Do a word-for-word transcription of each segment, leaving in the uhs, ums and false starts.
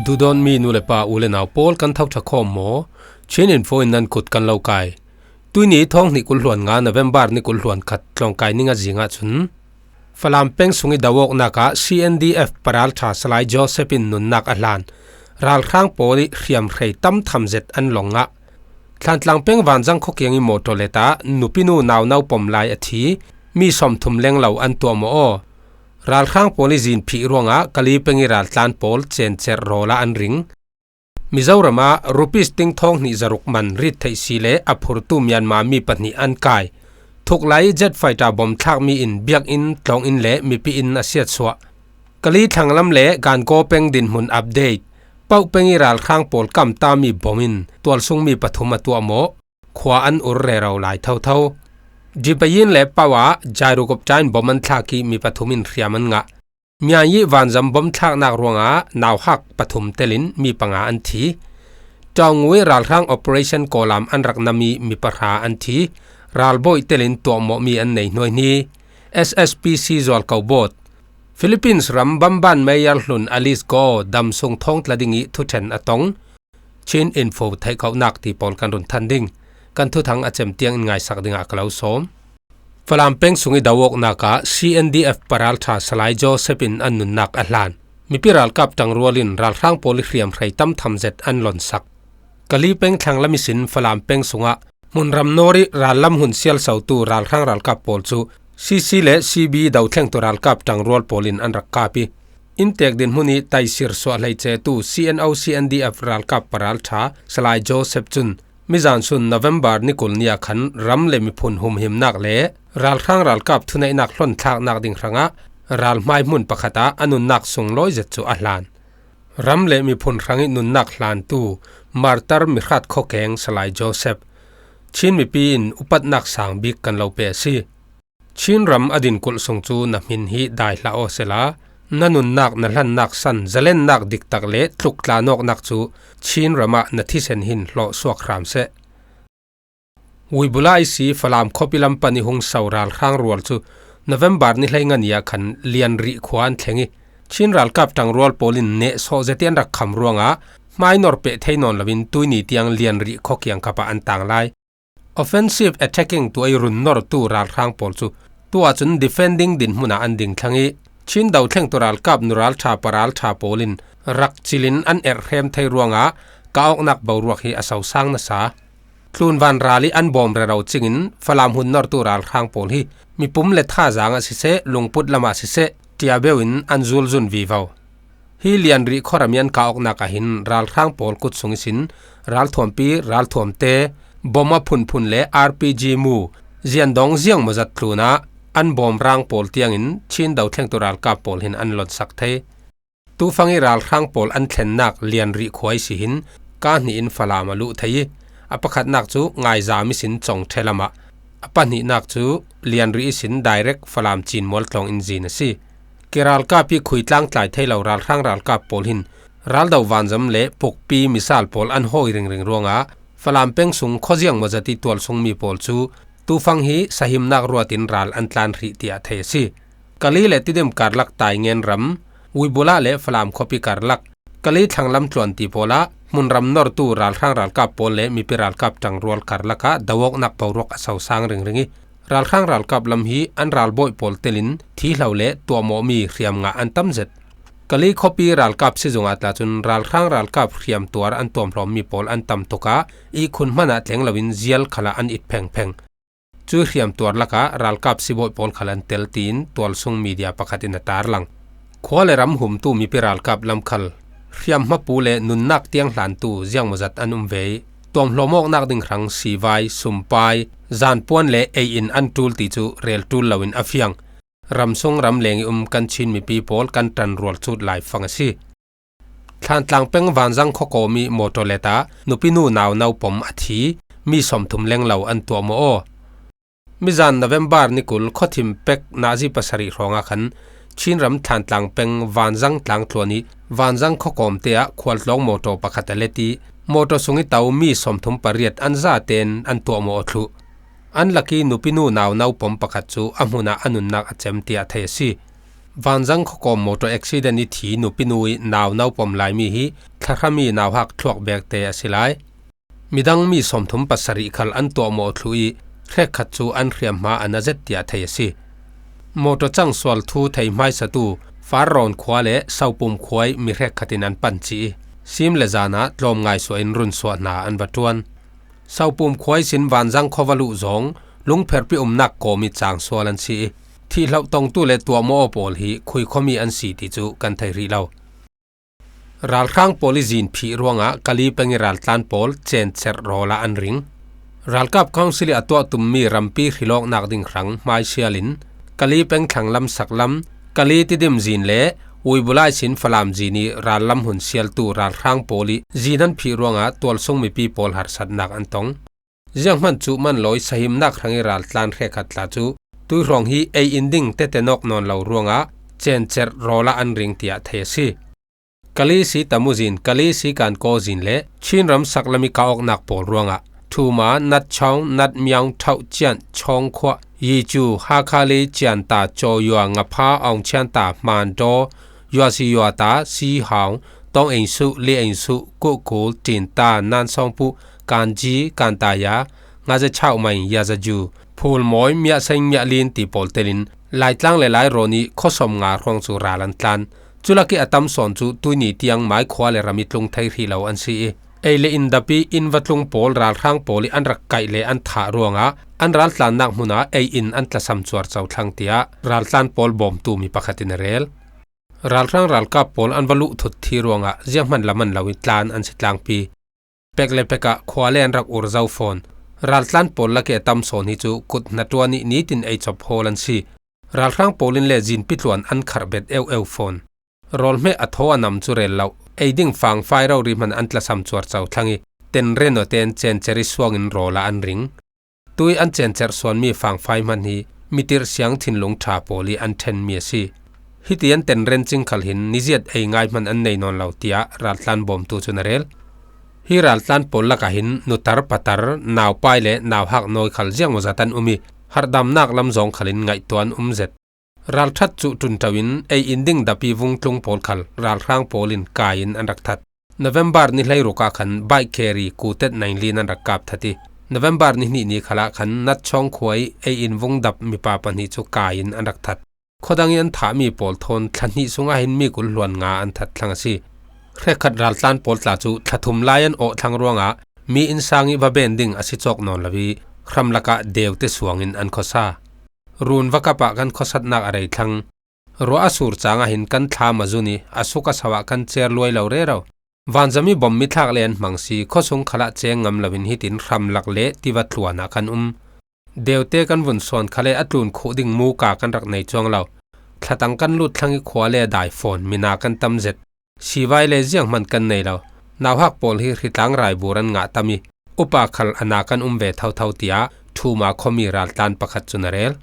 Duhdawtmi nu le pa, u le nau pawl, kan tho ṭha khawm maw? Chin Info in nan kut kan lo kai. Tuini thawng hnih kul hluan nga November ni kul hluan khat tlawngkai ni nga zingah chun Falam peng sung i do awknakah C N D F paralṭha Salai Joseph in nunnak a hlan. Ralhrang pawl i hriamhrei tam tham zet an lawng ngah. Thlantlang peng Vanzang khaw kiang i mawṭaw letah nupinu naunau pawm lai a thi, mi sawmthum lenglo an tuahmawh aw. Ralhrang pawl i zinphih ruangah Kali peng i raltlan pawl chencer rawlah an ring. Mizoramah rupees ting thawng hnih zaruk man rit theih si le a phurtu Myanmar mi pahnih an kai. Thuklai jet fighter bawm thlakmi in biakinn, tlawnginn le mipi inn a siatsuah. Kali thlanglam le Gangaw peng dinhmun update. Pauh peng i ralhrang pawl kamtami bawm in tualsung mi pathum a tuahmawh. Khua an ur rero lai thotho. Dipayin le Pauh ah Jairukop tain bawm an thlak i mi pathum in hriam an ngah. Myayi vanzam bawm thlaknak ruangah nauhak pathum telin mi panga an thi. Taungui ralhrang operation kawlam an rak nam i mi pahra an thi. Ralbawi telin tuahmawhmi an nei hnuaihni. S S P C zualko bawt. Philippines ram Bamban Mayor hlun Alice Go dam sung thawng tla ding i thuṭhen a tong. Chin Info theihkohnak ti pawl kan run than ding. Kan thuthang a cem tiang in ngaisak dingah ka lo sawm. Falam peng sung i do awknakah C N D F paralṭha Salai Joseph in an nunnak a hlan. Mipi ralkap ṭangrual in ralhrang pawl i hriamhrei tam tham zet an lawnsak. Kali peng thlanglam ihsin Falam peng sungah hmunram nawr i rallam hun sialsotu ralhrang ralkap pawl cu C C le C B dothlengtu ralkap ṭangrual pawl in an rak kap i, inntek dinhmun i taisir suah hleicetu C N O C N D F ralkap paralṭha Salai Joseph cun mizan sun November ni kul ni ah khan ram le miphun humhimnak le ralhrang ralkap thuneihnak hlawnthlaknak ding hrangah ralhmai hmun pakhat ah a nunnak sunglawi zet cu a hlan. Ram le miphun hrang i nunnak hlantu martar mihrat khawkeng Salai Joseph, Chin mipi in upatnak sang bik kan lo pe a si. Chin ram a din kulh sung cu na hmin hi dai hlah aw sehla, na nunnak, na hlannak san, zalennak diktak le tluk tlanawknak cu Chin ram ah na thisen hin hlawh suak hram seh. Uibula ihsi Falam khuapi lam pan i hung so ralhrang rual cu November ni hleinga ni ah khan Lianrih khua an thleng i, Chin ralkap ṭangrual pawl in nehsawh zet i an rak kham ruangah hmainor peh thei nawn loin tuini tiang Lianrih khua kiangkap ah an tang lai. Offensive attacking tuah i runnortu ralhrang pawl cu tu ahcun defending dinhmun ah an ding thlang i, Chin dothlengtu ralkap nuralṭha paralṭha pawl in rak cil in an erh hrem thei ruangah kah awknak boruak hi a sosang nasa. Tlunvan ral i an bawm rero cingin Falam hunnortu ralhrang pawl hi mipum le thazaang ah siseh, lungput lam ah siseh, ṭiabeu in an zulzun vivo. Hi Lianrih khuaram i an kah awknak ah hin ralhrang pawl kut sung ihsin ralthuampi, ralthuamte, bawm a phunphun le R P G mu, ziandawng ziangmawzat tlunah an bawmrang pawl tiangin Chin dothlengtu ralkap pawl hin an lawnsak thei. Tufang i ralhrang pawl an thlennak Lianrih khua ihsi hin kah hnih in Falam a luh thei i, a pakhatnak cu Ngaizam ihsin Cawngṭhe lam ah, a pahnihnak cu Lianrih ihsin direct Falam Cinmual tlawng in zin a si. Kiralkap i khuitlang tlai thei lo ralhrang ralkap pawl hin raldo vanzam le pukpi misal pawl an hawi ringring ruangah Falam peng sung khuaziang mawzat i tualsungmi pawl cu tufang hi sahimnak ruatin ral an tlan hrih tiah thei a si. Kali le Tidim karlak Taingen ram, Uibula le Falam khuapi karlak, Kali thlanglam tluan ti pawlah hmunram nortu ralhrang ralkap pawl le mipi ralkap ṭangrual karlakah do awknak boruak a sosang ringring i, ralhrang ralkap lam hi an ralbawi pawl telin thihlo le tuahmawhmi hriam ngah an tam zet. Kali khuapi ralkap sizung ah tla cun ralhrang ralkap hriamtuar an tuamhlawmmi pawl an tam tukah ihkhun hmanah tleng loin zial khalah an it phengpheng. Cui hriamtuar lakah ralkap sibawi pawl khal an tel tiin tualsung media pakhat in a tarlang. Khua le ram humtu mipi ralkap lam khal hriamhmapu le nunnak tiang hlantu ziangmawzat an um ve i, tuamhlawm awknak ding hrang sivai, sumpai, zanpuan le ei in an ṭul ti cu rel ṭul loin a fiang. Ramsung ramleng i um kan Chin mipi pawl kan ṭanrual cut laifang a si. Thlantlang peng Vanzang khuakawm i mawṭaw letah nupinu naunau pom a thi, mi sawmthum lenglo an tuahmawh aw. Mizan November ni kul khuathim pek nazi pasarih hrawngah khan Chin ram Thlantlang peng Vanzang tlangtluan i Vanzang khuakawmte ah khualtlawng mawṭaw pakhat a let i mawṭaw sung i to mi sawmthum pariat an zaten an tuahmawh aw thluh. An lak i nupinu naunau pom pakhat cu a hmunah a nunnak a cem tiah thei a si. Vanzang khuakawm motor accident i thi nupinu i nau naupom lai mi hi thlahrami nauhak thluak bekte a si lai. Midang mi sawmthum pasarih khal an tuahmawh thluh i hrekkhat cu an hriamhma a na zet tiah thei a si. Motor cang sual thu thei hmaisatu Farrawn khua le Saupum khua i mi hrekkhat in an pan cih i sim le zan ah tlawm ngaisuah in runsuah hna an va ṭuan. Saupum khua ihsin Vanzang khuava luh zawng lungpherpi umnak kawm i cang sual an si i thih hlauh tongtu le tuahmawh aw pawl hi khui khuami an si ti cu kan thei rih lo. Ralhrang pawl i zin phih ruangah Kali peng i raltlan pawl cencerh rawl ah an ring. Ralkap Council i a tuah tummi rampi hrilawknak ding hrang hmaisial in Kali peng thlanglam saklam, Kali Tidim zin le Uibulai sin Falam zin i rallam hun sialtu ralhrang pawl i zin an phih ruangah tualsung mipi pawl harsatnak an tong. Zianghman cuhman lawi sahimnak hrang i raltlan hrekkhat tla cu tuihrawng hi ei in ding tete nawk nawn lo ruangah cencerh rawl ah an ring tiah thei a si. Kali si Tamuzin, Kali si Kankaw zin le Chinram saklam i kah awknak pawl ruangah Thuma, Natchawng, Natmyawng, Thauh Cian, Chawng Khuah, Yicu, Hakhali, Cianta, Cawyua, Ngapha, Awng Chianta, Hmandaw, Yuasi Yuata, Si Haung, Tawng Eng Suh, Li Eng Suh, Kuhkul, Tinta, Nansawng Puh, Kanji, Kantaya, Ngaze Chauh Maing, Yazaju, Phulmawi, Miahseng, Miahlin ti pawl telin Laitlang le Lairawn i khuasawm nga hrawng cu ral an tlan. Culak i a tam sawn cu tuini tiang mai khua le ram i tlung thei hrih lo an si i, ei le in dap i in va tlung pawl ralhrang pawl i an rak kaih le an thah ruangah an raltlannak hmun ah ei in an tlasam cuarco thlang tiah raltlan pawl bawmtu mi pakhat in a rel. Ralhrang ralkap pawl an va luh thut thi ruangah zianghman lam an lo i tlan an si tlangpi. Pek le pek ah khua le an rak ur zo fawn. Raltlan pawl lak i a tam sawn hi cu kut hnaṭuan i nitin ei cop hawl an si. Ralhrang pawl in le zinpi tluan an kharh bet eueu fawn. Rawl hmeh a thaw a nam cu rel lo. Ei ding fangfai rori hman an tlasam cuarco thlang i tenren aw ten cencerh i suang in rawl ah an ring. Tui an cencerh suanmi fangfai hman hi mitirh siang thinlung ṭha pawl i an ṭhenmi a si. Hiti an tenren cing khal hin niziat ei ngai hman an nei nawn lo, tiah raltlan bawmtu cun a rel. Hi raltlan pawl lakah hin nutar, patar, naupai le nauhak nawi khal ziangmawzat an um i harhdamnak lam zawng khal in ngaihtuah an um zet. Ralṭhat cuh ṭunṭo in ei in ding dap i vungtlung pawl khal ralhrang pawl in kai in an rak that. November ni hleiruk ah khan bike carry kutet nainlin an rak kap that i November ni hnih ni khalah khan Natchawng khua i ei in vung dap mipa pahnih cu kai in an rak that. Khuadang i an thahmi pawl thawn thla hnih sungah hin mi kul hluan nga an that thlang a si. Hrekkhat raltlan pawl tla cu thla thum lai an awh thlang ruangah mi innsang i va ben ding a si cawk nawn lo i hram lakah deute suang in an khuasa. Run va kap ah kan khuasatnak a rei thlang. Ruah a sur cang ah hin kan thlam a zun i a suk a sau ah kan cer luai lo rero. Vanzam i bom mi thlak le an hmang si, khuasung khalah ceng ngam lo in hitin hram lak le tiva tluan ah kan um. Deute kan vun suan khale a tlun khuh ding muka kan rak nei cuang lo. Thlatang kan lut thlang i khua le dai fawn, mina kan tam zet. Sivai le zianghman kan nei lo. Nauhak pawl hi hritlang raibur an ngah tam i upa khal a na kan um ve thotho, tiah Thuma khuami raltlan pakhat cun a rel.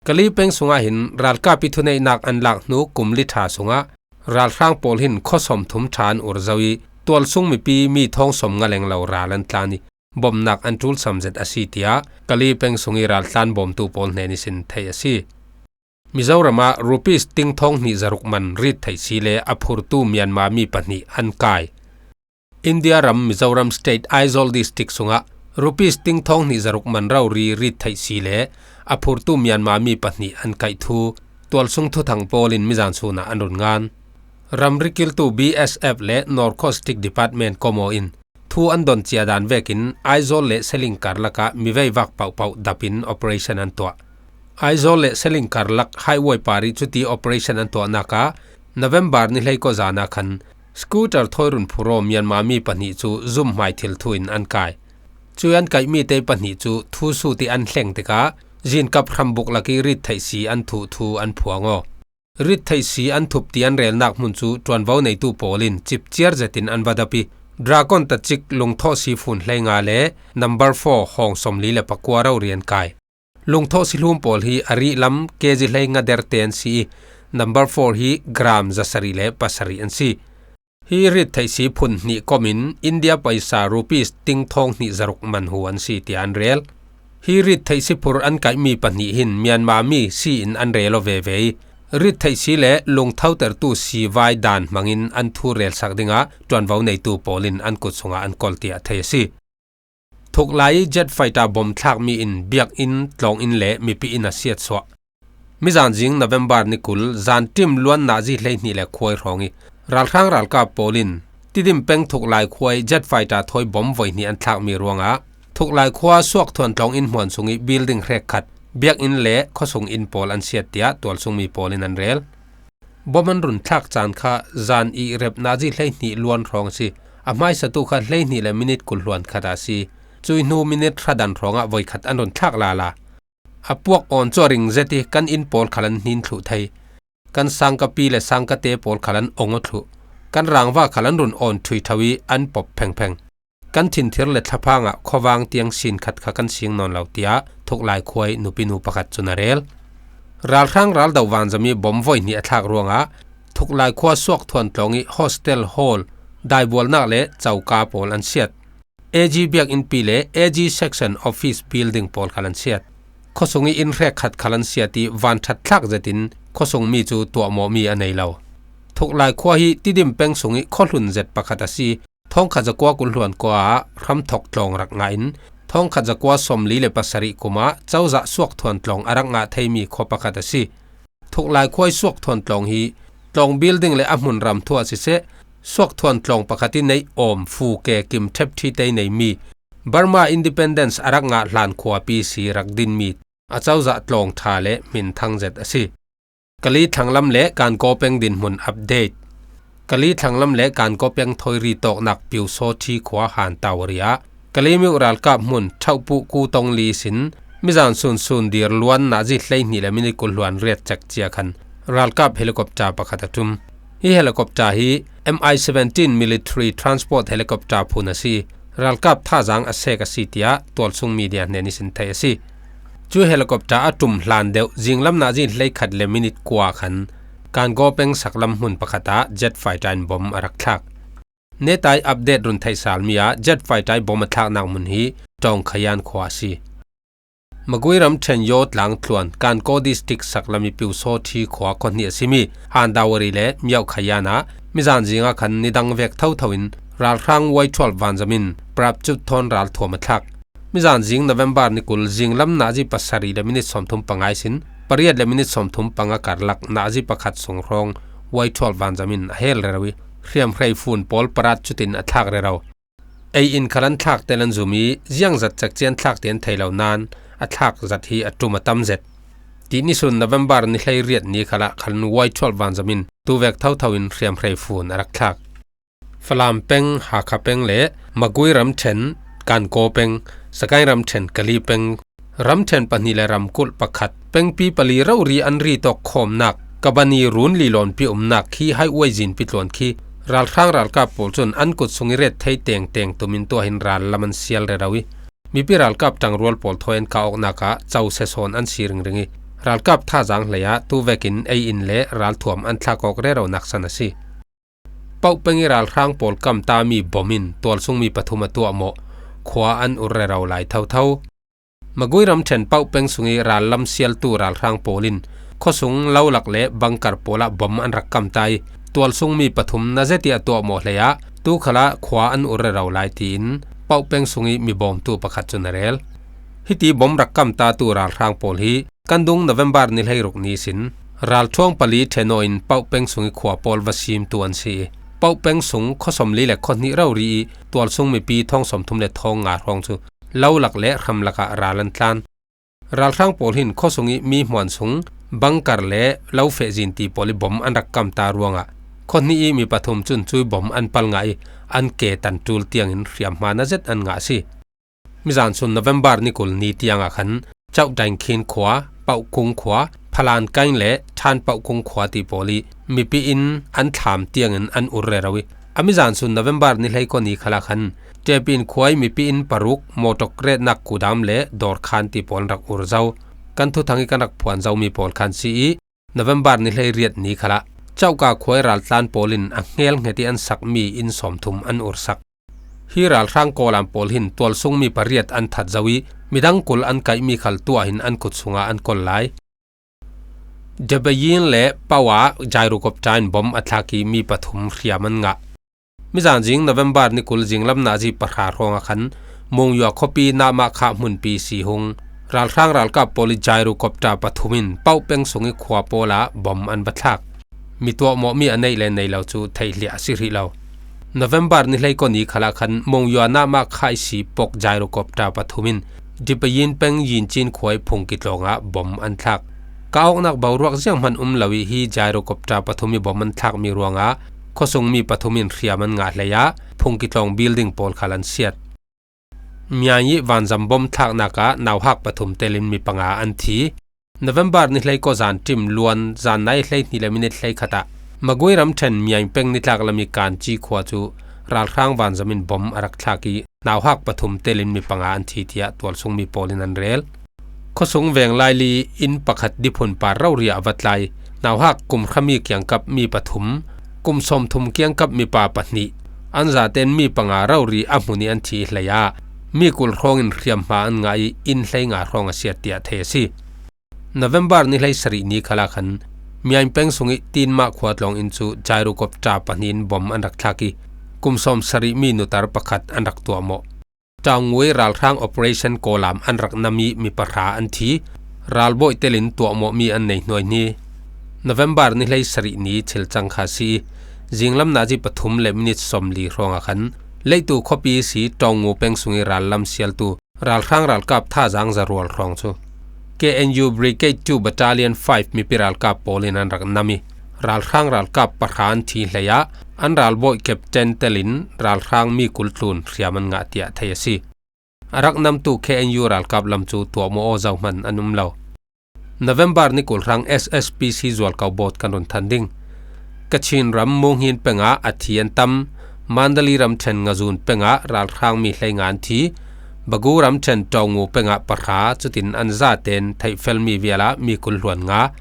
Kali peng sungah hin ralkap i thuneihnak an lak hnu kum li ṭha sungah ralhrang pawl hin khua sawmthum ṭha an ur zo i tualsung mipi mi thawng sawmnga leng lo ral an tlan i bomnak an ṭulsam zet a si, tiah Kali peng sung i raltlan bawmtu pawl hnen ihsin theih a si. Mizoram ah rupees ting thawng hnih zaruk man rit theih si le a phurtu Myanmar mi pahnih an kai. India ram Mizoram State Aizawl District sungah rupees ting thawng hnih zaruk man rori rit theih si le a phurtu Myanmar mi pahnih an kaih thu tualsung thuthang pawl in mizan sun ah an run ngan. Ramri kiltu B S F le Narcotic Department, COMO in thu an don cia dan vekin Aizawl le Seling karlak ah mi veivak pauhpauh dap in operation an tuah. Aizawl le Seling karlak highway parih cuti operation an tuahnak ah November ni hleikua zan ah khan scooter thawi run phur aw Myanmar mi pahnih cu zumhmai thil thu in an kai. Cui an kaihmi te pahnih cu thusut i an hleng tikah zinkap hrambuk lak i rit theih si an thuh thu an phuang aw. Rit theih si an thup ti an relnak hmun cu ṭuanvo neitu pawl in cipciar zetin an va dap i Dragon tacik lungthawh si fun hleinga le number four hawng sawmli le pakua rori an kai. Lungthawh si hlum pawl hi a rih lam K G hleinga derte an si i number four hi gram zasarih le pasarih an si. Hi rit theih si phun hnih kom in India paisa rupees ting thawng hnih zaruk man hu an si, tiah an rel. Hi rit theih si phur an kaihmi pahnih hin Myanmar mi si in an rel aw veve i Rit theih si le lungthotertu sivai dan hmangin an thu relsak dingah ṭuanvo neitu pawlin an kut sungah an kawl tiah thei a si. Thuklai jet fighter bomb thlakmi in biakinn, tlawnginn le mipi inn a siatsuah. Mizan zing November ni kul, zan ṭim luan nazi hleihnih le khuai hrawng ih ralhrang ralkap pawlin Tidim peng Thuklai khuai jet fighter thawi bomb voihnih an thlakmi ruangah Thuklai khua Suakthuan tlawnginn hmuan sungih building hrekkhat, biakinn le khuasung inn pawl an siat tiah tualsungmi pawlin an rel. Bomb an run thlak caan kha zan ih rep nazi hleihnih luan hrawng a si. A hmaisatu kha hleihnih le minit kul hluan khatah a si. Cui hnu minit hra dan hrawngah voikhat an run thlak lala. A puak awn cu a ring zet ih kan inn pawl khal an hnin thluh thei. Kan sangkapi le sangkate pawl khal an ong aw thluh. Kan rangva khal an run awn thui tho ih an pop phengpheng. Kan thinthir le thlaphangah khuavang tiang sin khat kha kan sing nawn lo, tiah Thuklai khuai nupinu pakhat cun a rel. Ralhrang raldo vanzam ih bomb voihnih a thlak ruangah Thuklai khua Suakthuan tlawng ih hostel hall, daibualnak le coka pawl an siat. A G biakinnpi le A G section office building pawl khal an siat. Khuasung ih inn hrekkhat khal an siat ih vanṭhat thlak zetin khuasungmi cu tuahmawhmi a nei lo. Thuklai khua hi Tidim peng sungih khuahlun zet pakhat a si. Thawngkhat zakua kul hluan kua ah hramthok tlawng rak ngah in, thawngkhat zakua sawmli le pasarih kum ah cozah Suakthuan tlawng a rak ngah theimi khua pakhat a si. Thuklai khuai Suakthuan tlawng hi tlawng building le a hmun ramthuah siseh, Suakthuan tlawng pakhat ih neih awm fu ke kim ṭhep ṭhi tei neimi Burma Independence a rak ngah hlan khuapi si rak dinmi a cozah tlawng ṭha le hminthang zet a si. Kali thlanglam le Kankaw peng dinhmun update. Kali thlanglam le Kankaw peng thawi ri tawknak Piusawthi khua Han Tawari ah Kali miu ralkap hmun Thauhpuh Ku Tong Li sin mizan sunsun dir luan nazi hleihnih le minit kul hluan riat cek cia khan ralkap helicopter pakhat a ṭum. Hi helicopter hi M I seventeen military transport helicopter phun a si. Ralkap thazaang a sek a si, tiah tualsung media hnen ihsin theih a si. Cu helicopter a ṭum hlan deuh zinglam nazi hleikhat le minit kua khan Kankaw peng saklam hmun pakhat ah jet fighter in bomb a rak thlak. Netai update run theihsalmi ah jet fighter bomb a thlaknak hmun hi Ṭawng Khayan khua a si. Magui ramṭhen Yaw tlang thluan Kankaw district saklam ih Piusawthi khua khuahnih a simi Han Dawari le Miauh Khayan ah mizan zingah khan nidang vek thotho in ralhrang Y twelve vanzam in Prapchut thawn ralthuam a thlak. Mizan zing November ni kul zinglam nazi pasarih le minit sawmthum panga ihsin pariat le minit sawmthum panga karlak nazi pakhat sung hrawng Y twelve vanzam in a hel rero ih hriamhrei fun pawl Prapchut in a thlak rero. Ei in khal an thlak tel an zum ih ziangzat cekci an thlak ti an thei lo nain a thlak zat hi a ṭum a tam zet. Tih nisun November ni hleiriat ni khalah khan Y twelve vanzam in tuvek thotho in hriamhrei fun a rak thlak. Falam peng, Hakha peng le Magui ramṭhen Kankaw peng, Sagaing ramṭhen Kali peng, ramṭhen pahnih le ramkulh pakhat, pengpi pali rori an ri tawk khawmnak Kabani run lilawnpi umnak khi highway zinpi tluan khi ralhrang ralkap pawl cun an kut sung ih ret thei tengteng tumin tuah hin ral lam an sial rero ih mipi ralkap ṭangrual pawl thawi an kah awknak ah co sesawn an si ringring ih ralkap thazaang hleiah tuvekin ei in le ralthuam an thlak awk rero naksan a si. Pauh peng ih ralhrang pawl kamtami bom in tualsungmi pathum a tuahmawh, khua an ur rero lai thotho. Magui ramṭhen Pauh peng sungih rallam sialtu ralhrang pawl in khuasung, lolak le bangkar pawlah bom an rak kamta ih tualsungmi pathum na zet ih a tuahmawh hleiah tu khalah khua an ur rero lai tiin Pauh peng sungih mi bawmtu pakhat cun a rel. Hiti bom rak kamtatu ralhrang pawl hi kan dung November ni hleiruk ni ihsin ralthuang pali ṭhen aw in Pauh peng sungih khua pawl va simtu an si ih Pauh peng sung khuasawmli le khuahnih rori ih tualsung mipi thawng sawmthum le thawng nga hrawng cu lolak le hramlak ah ral an tlan. Ralhrang pawl hin khuasung ih mi hmuan sung bangkar le lo feh zin ti pawl ih bom an rak kamta ruangah khuahnih ih mi pathum cun cui bom an pal ngah ih an ke tan ṭul tiangin hriamhma na zet an ngah a si. Mizan sun November ni kul ni tiangah khan Chauh Daing Khin khua, Pauh Kung khua, Phalan Kaing le Ṭhan Pauh Kung khua ti pawl ih mipi in an thlam tiangin an ur rero ih a mizan sun November ni hleikua ni khalah khan Ṭepin khua ih mipi in paruk, mawṭawk retnak kudam le dawrkhan ti pawl an rak ur zo. Kan thuthang ih kan rak phuan zomi pawl khan si ih November ni hleiriat ni khalah Chauhka khua ih raltlan pawl in a hngelhnget ih an sakmi inn sawmthum an ursak. Hi ralhrang kawlam pawl hin tualsungmi pariat an that zo ih midang kul an kaihmi khal tuah hin an kut sungah an kawl lai. Debayin le Pawa gyrocopter in bom a thlak i mi pathum hriam an ngah. Mizan zing November ni kul zinglam nazi pahra hrawng a khan Monywa khuapi Namah Kha hmunpi si hung ralhrang ralkap pawl i gyrocopter pathum in Pau peng sung i khua pawl ah bom an va thlak. Mi tuahmawh mi a neih le nei lo cu theih hliah a si rih lo. November ni hleikua ni khalah khan Monywa Namah Kha i si pok gyrocopter pathum in Debayin peng Yincin khua i phungki tlawng ah bom an thlak. Ka awknak boruak zianghman um lo i hi gyrocopter pathum i bom an thlakmi ruangah khuasung mi pathum in hriam an ngah hlei ah phungki tlawng building pawl khal an siat. Myaing i vanzam bom thlaknak ah nauhak pathum telin mi panga an thi. November ni hleikua zan ṭim luan zan nai hleihnih le minit hleikhat ah Magui ramṭhen Myaing peng nitlak lam i Kanci khua cu ralhrang vanzam in bom a rak thlak i nauhak pathum telin mi panga an thi tiah tualsungmi pawl in an rel. Khuasung veng laili inn pakhat diphun par rori ah a va tlai. Nauhak kum hrami kiangkap mi pathum, kum sawmthum kiangkap mipa pahnih, an zaten mi panga rori a hmun i an thi hlei ah mi kul hrawngin hriamhma an ngah i inn hleinga hrawng a siat tiah thei a si. November ni hleisarih ni khalah khan Myaing peng sung i Tinmah khua tlawng inn cu gyrocopter pahnih in bom an rak thlak i kum sawmsarih mi nutar pakhat an rak tuahmawh. Taungui ralhrang operation kawlam an rak nam i mi pahra an thi. Ralbawi telin tuahmawh mi an nei hnuai hni. November ni hleisarih ni thil cang kha a si i zinglam nazi pathum le minit sawmli hrawng a khan Leitu khuapi si Taungu peng sung i rallam sialtu ralhrang ralkap thazang zarual hrawng cu K N U Brigade two Battalion five mipi ralkap pawl in an rak nam i ralhrang ralkap pahra an thi hlei ah an ralbawi captain telin ralhrang mi kul tlun hriam an ngah tiah thei a si. A rak namtu K N U ralkap lam cu tuahmawh aw zohman an um lo. November ni kul hrang S S P C zualko bawt kan run than ding. Kachin ram Munghin pengah a thi an tam, Mandali ramṭhen Ngazun pengah ralhrang mi hleinga an thi, Bagu ramṭhen Taungu pengah pahra, cutin an zaten theihfelmi vialah mi kul hluan nga.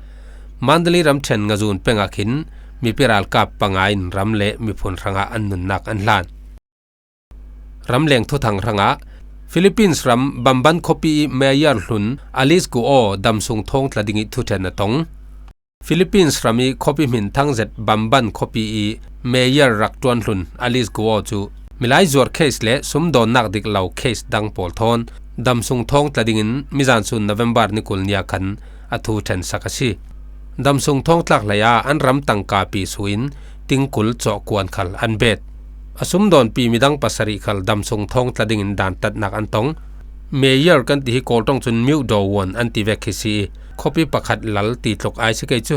Mandali ramṭhen Ngazun pengah khin mipi ralkap panga in ram le miphun hrangah an nunnak an hlan. Ramleng thuthang hrangah Philippines ram Bamban khuapi i mayor hlun Alice Guo damsung thawng tla ding i thuṭhen a tong. Philippines ram i khuapi hmin thangzet Bamban khuapi i mayor rak ṭuan hlun Alice Guo cu milai zuar case le sumdawnnak dik lo case dang pawl thawn damsung thawng tla dingin mizan sun November ni kul ni ah khan a thu ṭhensak a si. Damsung thawng tlak hlei ah an ram tangka pi su in tingkul cawhkuan khal an bet. A sumdawnpi midang pasarih khal damsung thawng tla dingin dantatnak an tong. Mayor kan ti hi Kawl ṭong cun Myo Do Won an ti vek hi si i, khuapi pakhat lal ti tluk ai si kei cu.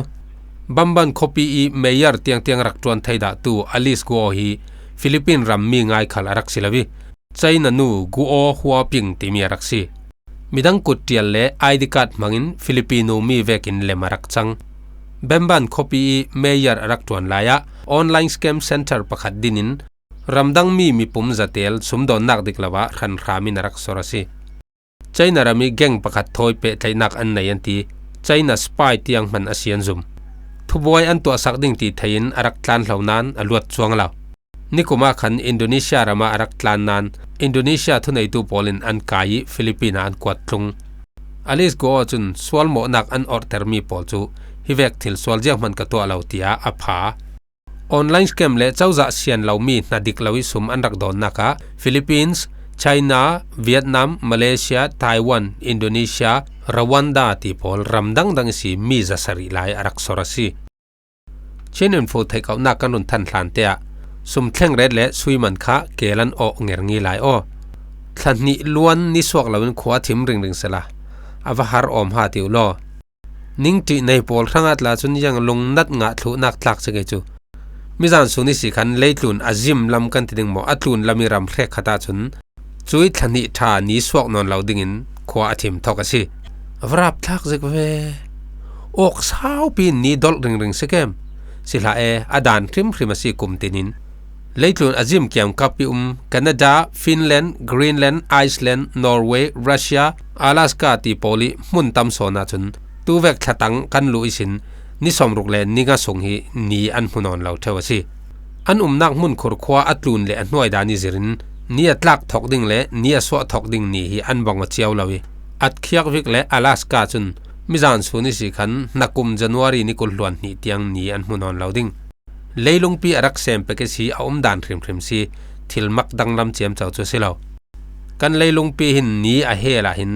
Bamban khuapi i mayor tiangtiang rak ṭuan thei dahtu Alice Guo hi Philippine ram mi ngai khal a rak si lo i, China nu Guo Huaping timi a rak si. Midang kut ṭial le I D card hmangin Filipino mi vekin lem a rak cang. Bamban khuapi i mayor a rak ṭuan lai ah online scam center pakhat dinin ramdang mi mipum zatel sumdawnnak dik lo ah hranhram in a rak sor a si. China ram i gang pakhat thawi pehtlaihnak an nei an ti. China spy tiang hman a si an zum. Thubuai an tuahsak ding ti thei in a rak tlan hlo nain a luat cuang lo. Nikum ah khan Indonesia ram ah a rak tlan nain Indonesia thuneitu pawl in an kai i Philippine ah an kuat tlung. Alice Guo cun sualmawhnak an orhtermi pawl cu hi vek thil sual zianghman ka tuah lo tiah a pha. Online scam le cozah sian lomi hna dik lo i sum an rak dawnnak ah Philippines, China, Vietnam, Malaysia, Taiwan, Indonesia, Rwanda ti pawl ram dangdang i si mi zasarih lai a rak sor a si. Chin Info theihkauhnak kan run than hlan te ah sum thlengret le suiman kha keel an awh ngerngi lai aw. Thla hnih luan ni suak loin khua a thim ringring sela a va har awm ha ti uh law. Ningṭih nei pawl hrangah tla cun ziang lungnat ngah thluhnak tlak si kei cu. Mizan sung ni si khan leitlun a zim lam kan ti ding maw, a tlun lam i ram hrek khat ahcun cui thla hnih ṭha ni suak nawn lo dingin khua a thim thawk a si. A va rap thlak zik ve. Awk saupi in ni dolh ringring si kem. Si hlah e, a dan hrimhrim a si kum tinin. Leitlun a zim kiangkap i um Canada, Finland, Greenland, Iceland, Norway, Russia, Alaska ti pawl i hmun tam sawn ahcun tuvek thlatang kan luh ihsin ni sawmruk le ni nga sung hi ni an hmu nawn lo ṭheu a si. An umnak hmun khurkhua a tlun le a hnuai dan i zirin ni a tlak thawk ding le ni a suah thawk ding ni hi an bang aw cio lo i, Atkhiakvik le Alaska cun Mizan sun i si khan hnakum January ni kul hluan hnih tiang ni an hmu nawn lo ding. Leilungpi a rak sem pek i si a um dan hrimhrim si, thil mak danglam ciamco cu si lo. Kan leilungpi hin ni a hel ah hin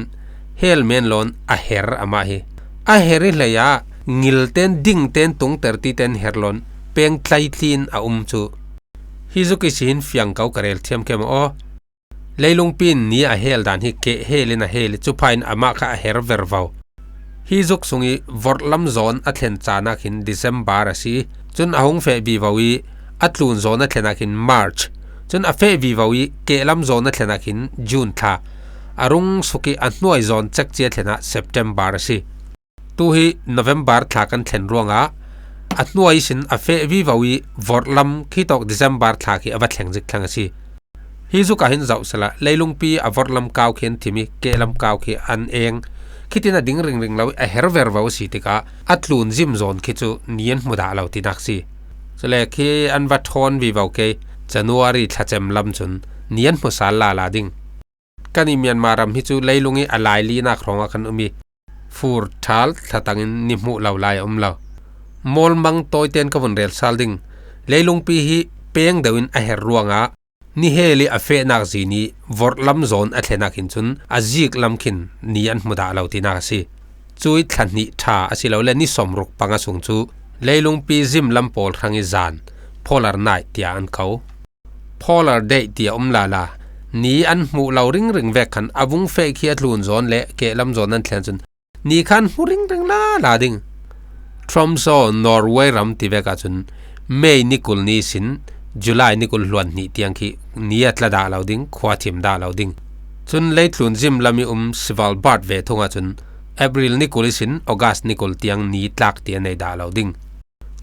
hel men lawn a her amah hi. A her i hlei ah ngilten, dingten, tungter titen her lawn peng tlaitlin a um cu. Hi zuk i si hin fiang ko ka rel thiam kei maw aw. Leilungpi in ni a hel dan hi keh hel in a hel i, cupha in amah kha a her vervo. Hi zuk sung i vorhlam zawn a thlen canak hin December a si. Cun a hung feh vivo i a tlun zawn a thlenak hin March. Cun a feh vivo i kehlam zawn a thlenak hin June thla. A rung suk i a hnuai zawn cekci a thlenah September a si. Tu hi November thla kan thlen ruangah a hnuai sin a feh vivo i vorhlam khi tawk December thla khi a va thleng zik thlang a si. Hi zuk ah hin zoh sehla, leilungpi a vorhlam kau khi an thim i kehlam kau khi an eng. Khitin a ding ringring lo i a her vervo a si tikah a tlun zim zawn khi cu ni an hmu dah lo tinak si. Cule khi an va ṭhawn vivo kei, January thlacem lam cun ni an hmu sal lala ding. Kan i Myanmar ram hi cu leilung i a lailinak hrawngah kan um i, fur ṭhal thlatang in ni hmuh lo lai a um lo. Mawlmang tawiten ka vun rel sal ding. Leilungpi hi peng deuh in a her ruangah ni hel i a fehnak zin i vorhlam zawn a thlenak hin cun a zik lam khin ni an hmu dah lo tinak a si. Cui thla hnih ṭha asilole ni sawmruk panga sung cu leilungpi zim lam pawl hrang i zan polar night tiah an ko. Polar day tiah um lala, ni an hmuh lo ringring vek khan a vung feh khi a tlun zawn le kehlam zawn an thlen cun ni khan hmu ringring lala ding. Tromsø, Norway ram ti vek ahcun May ni kul ni sin July ni kul hluan hnih tiang khi ni a tla dah lo ding, khua thim dah lo ding. Cun leitlun zim lam i um Svalbard ve thung ahcun April ni kul i sin August ni kul tiang ni tlak ti a nei dah lo ding.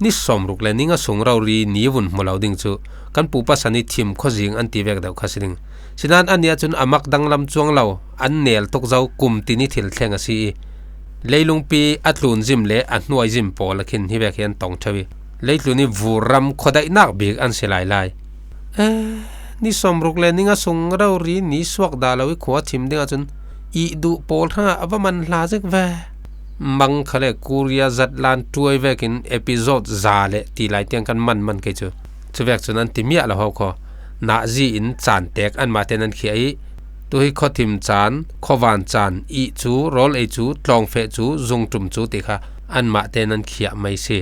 Ni sawmruk le ni nga sung rori ni vun hmu lo ding cu kan pu pasan i thim khuazing an ti vek deuh kha si ding. Sinan annih ahcun a mak danglam cuang lo, an nel tuk zo kum tin i thil thleng a si i, leilungpi a tlun zim le a hnuai zim pawl a khin hi vek hi an tong ṭheu i, leitlun i vur ram khuadaihnak bik an si lailai. Eh, ni sawmruk le ni nga sung rori ni suak dah lo i khua thim ding ahcun ih duh pawl hrangah a va man hla zik ve. Mang kha le Korea zatlan ṭuai vekin episode za le ti lai tiang kan man man kei cu. Cuvek cun an ti miah lo ho kho. Nahzi in caan tek anmah tein an khiah i, tuhi khuathim caan, khuavan caan, ih cu, rawl ei cu, tlawngfeh cu, zungṭum cu ti kha anmah tein an khiah mai si.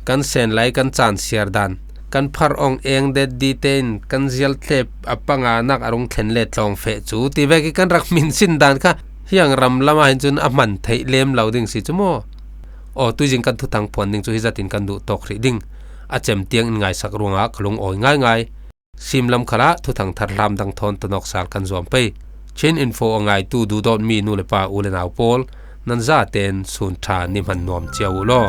Kan sen lai kan caan siar dan, kan phar ong eng det di tein kan zial tlep a panganak a rung thlen le tlawngfeh cu ti vek i kan rak hminsin dan kha hiang ram lam ah hin cun a hman theih lem lo ding si cu maw? Aw, tuizing kan thuthang phuan ding cu hi zatin kan duh tawk hrih ding. A cem tiang in ngaisak ruangah ka lungawi ngaingai. Simlam khalah thuthang thar hlam dang thawn tonawk sal kan zuam pei. Chin Info a ngaitu duhdawtmi nu le pa u le nau pawl, nan zaten sun ṭha ni hman nuam cio uh law.